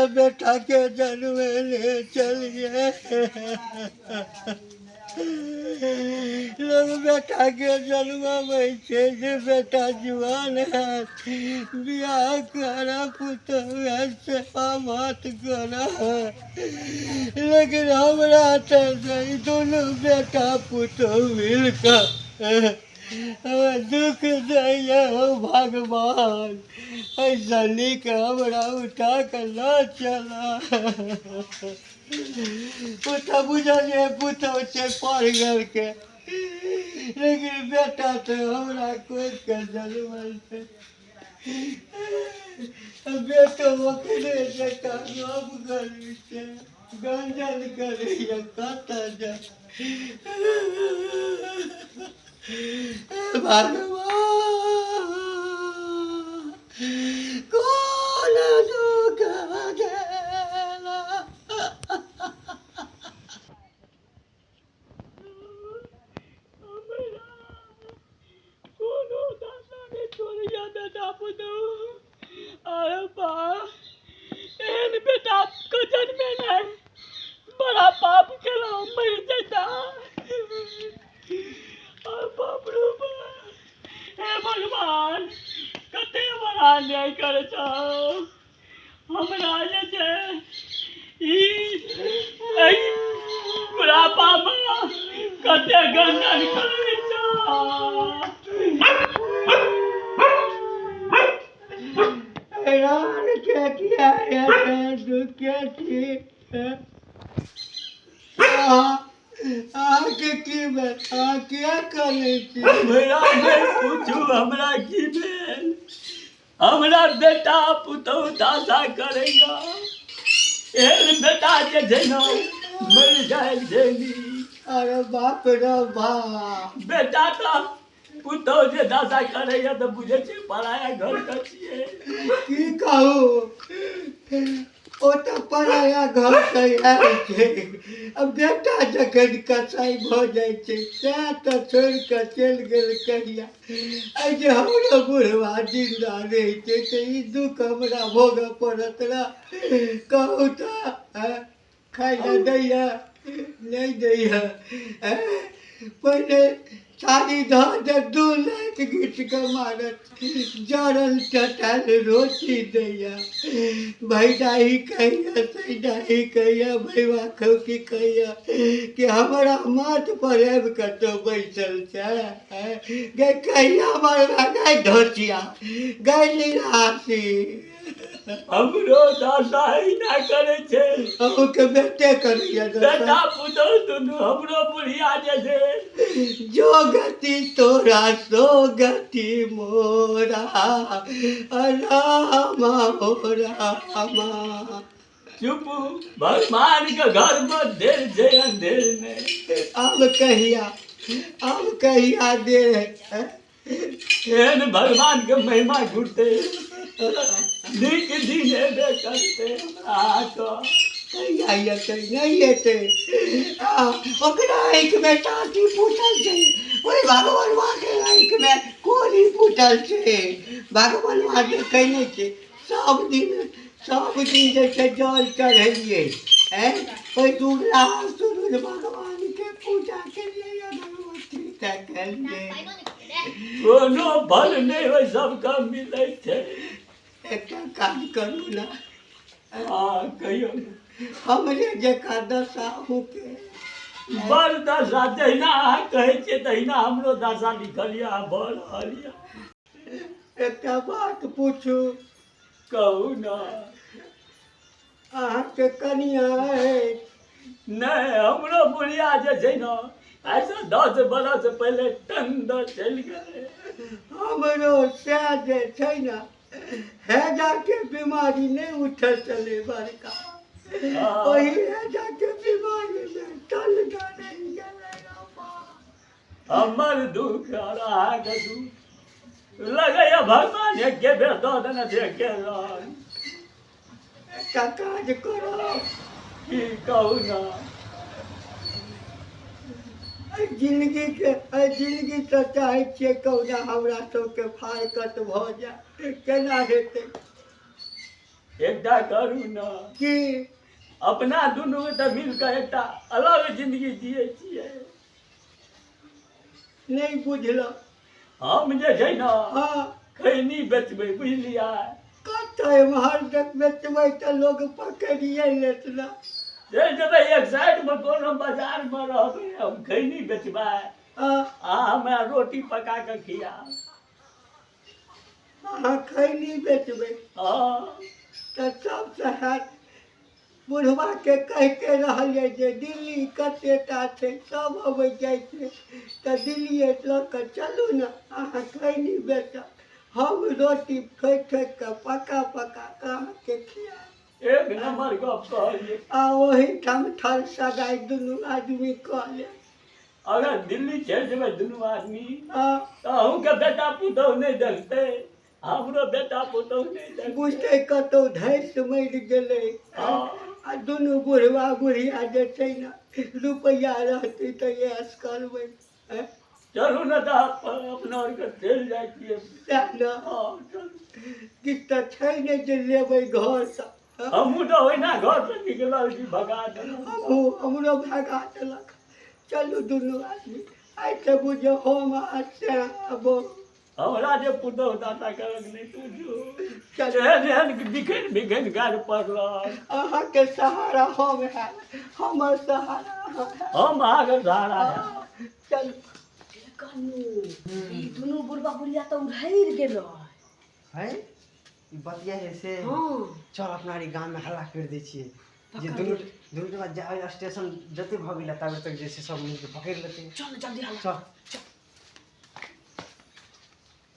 तऽ बेटाके जन्मेने छलियै। लोक बेटाके जन्मबै छै जे बेटा जुआन हैत, बियाह करऽ, पुतहु हैत, सेवा भात करऽ, लेकिन हमरा तऽ से ई दुनू बेटा पुतहु मिल कऽ हमरा दुख दैए। हौ भगवान, एहिसँ नीक हमरा उठा कऽ लऽ चलऽ। ओ तऽ बुझलियै पुतहु छै पढ़गरके, लेकिन बेटा तऽ हमरा कोखिके जनमल छै। बेटो ओकरे जकाँ गप करै छै, गंजन करैए, कतऽ जाय। भगवान, कोन दुख देला? कोनो दशा नहि छोड़ैया बेटा पुतहु। अरे बा, एहन बेटा के जन्मेनाइ बड़ा पाप केलहुँ, मरि जैता। अरे बाप रे बाप, हे भगवान, कते बड़ा अन्याय करै छौ हमरा। जे छै ई एहि बुढ़ापामे कते गंजन करै छौ। हैरान के किया एते दुखे छी? अहाँ अहाँके की भेल? अहाँ किया करै छी? हमरा नहि पूछू हमरा की भेल। हमरा बेटा पुतहु दासा करैया। एहन बेटा जे छै ने, मरि जाइ छै नी। अरे बाप रे बाप। बेटा तऽ पुतहु जे दशा करैया तऽ बुझै छियै, पराया घर के छियै। की कहू, ओ तऽ पराया घर से आयल छै आ बेटा जखन कसाई भऽ जाइ छै, सएह तऽ छोड़ि कऽ चलि गेल। कहिया आइ जे हमरो बुढ़वा जिन्दा रहितै तऽ ई दुःख हमरा भोगऽ पड़त ने? कहू तऽ, आँय? खाय लए दैया नहि दैया? आँय? पहिने साड़ी धऽ दे, दू लाख घीच कऽ मारत, जरल चटायल रोटी दैया। भैडाही कहैया, सैडाही कहैया, भैवा खौकी कहैया कि हमरा माथ पर आबि कऽ तो बैसल छै। गै कहिया मरला गै धोतिया, गै निराशी? हमरो दशा अहिना करै छै। अहूँके बेटे करैया दशा? बेटा पुतहु दुनू। हमरो बुढ़िया जे छै। जो गति तोरा सो गति मोरा, रामा हो रामा। चुप, भगवान के घर में देर छै अंधेर नहि। आब कहिया, आब कहिया देर है? एहन भगवान के महिमा घुरते, नीक दिन एबे करते हमरा अहाँके। कहिया एतै? नहि एतै। आ ओकरा आँखिमे टाटी फूटल छै, ओहि भगवानके आँखिमे कोरी फूटल छै। भगवान देखै नहि छै। सब दिन, सब दिन जे छै जल चढ़ेलियै, आँय, ओहि दुगला सूरज भगवानके पूजा केलियै, अगरबत्ती केलियै। कोनो फल नहि ओहि सबके मिलै छै। एकटा काज करू ने। हँ, कहियौ ने। हमरे जकाँ दशा अहूँके? बड़ दशा। जहिना अहाँ कहै छियै तहिना हमरो दशा लिखल यऽ, भऽ रहल यऽ। एकटा बात पूछू? कहू ने। अहाँके कनिया अछि? नहि, हमरो बुढ़िया जे छै ने, आइसँ 10 बरस पहिले टन दऽ चलि गेलै। हमरो सएह जे छै ने, हैजाके बीमारी नहि उठल छलै बड़का, ओहि हैजाके बीमारीमे टन दऽ रहि गेलै बाबा। हमर दुख आओर अहाँके दुख लगैया भगवान एके बेर दऽ देने छै, एके रंग। एकटा काज करब। की? कहू ने। एहि जिन्दगीके, एहि जिन्दगीसँ चाहै छियै कहुना हमरा सबके फारकत भऽ जाय। केना हेतै? एकटा करू ने। की? अपना दुनू तऽ मिल कऽ एकटा अलग जिंदगी जियै छियै। नहि बुझलहुँ। हम जे छै ने हँ, खैनी बेचबै, बुझलियै? कतऽ एम्हर बेचबै तऽ लोक पकड़िए लेत ने। चलि जेबै एक साइडमे, कोनो बाजारमे रहबै, हम खैनी बेचबै। हँ। आ हमरा रोटी पका कऽ खिया। अहाँ खैनी बेचबै? हँ। तऽ सबसँ हैत, बुढ़बाके कहिते रहलियै जे दिल्ली कतेटा छै, सब अबै जाइ छै, तऽ दिल्लीए लऽ कऽ चलू ने। अहाँ खैनी बेचब, हम रोटी ठोकि ठोकि कऽ पका पका कऽ अहाँके खियाएब। एक नम्बर गप कहलियै। आ ओहिठाम थर सगाइ दुनू आदमी कऽ लेब। अगर दिल्ली चलि जेबै दुनू आदमी हँ, तऽ अहूँके बेटा पुतहु नहि देखतै, हमरो बेटा पुतहु नहि देखतै। बुझतै कतहु धैस मरि गेलै। हँ। आ दुनू बुढ़वा बुढ़िया जे छै ने, रुपैआ रहतै तऽ ऐश करबै, आँय? चलू ने तऽ अपना आरके चलि जाइ छियै। सएह ने। हँ, चलू। किछु तऽ छै नहि जे लेबै घरसँ। हमहूँ तऽ ओहिना घरसँ निकलल छी, भगा देलहुँ। हमहूँ, हमरो भगा देलक। चलू दुनू आदमी, आइ तऽ बुझो हम आ सएह आबो। हमरा जे पुतहु दाता करक नहि पूछू। चलू। एहन एहन बिखनि बिखनि गारि पड़लक। अहाँके सहारा हम हैब, हमर सहारा अहाँ हैब। हम अहाँके सहारा हैब। चलू। कन्नू, ई दुनू बुढ़बा बुढ़िया तऽ उड़ैर गेलै। है ई बतिया है से। हँ। चल, अपना आर गाममे हल्ला करि दै छियै जे पकड़। दुनू दुनू के बाद जाए स्टेशन जते भऽ गेलै, ताबे तक जे छै सब मिलके पकड़ि लेतै। चल, जल्दी हल्ला। चल।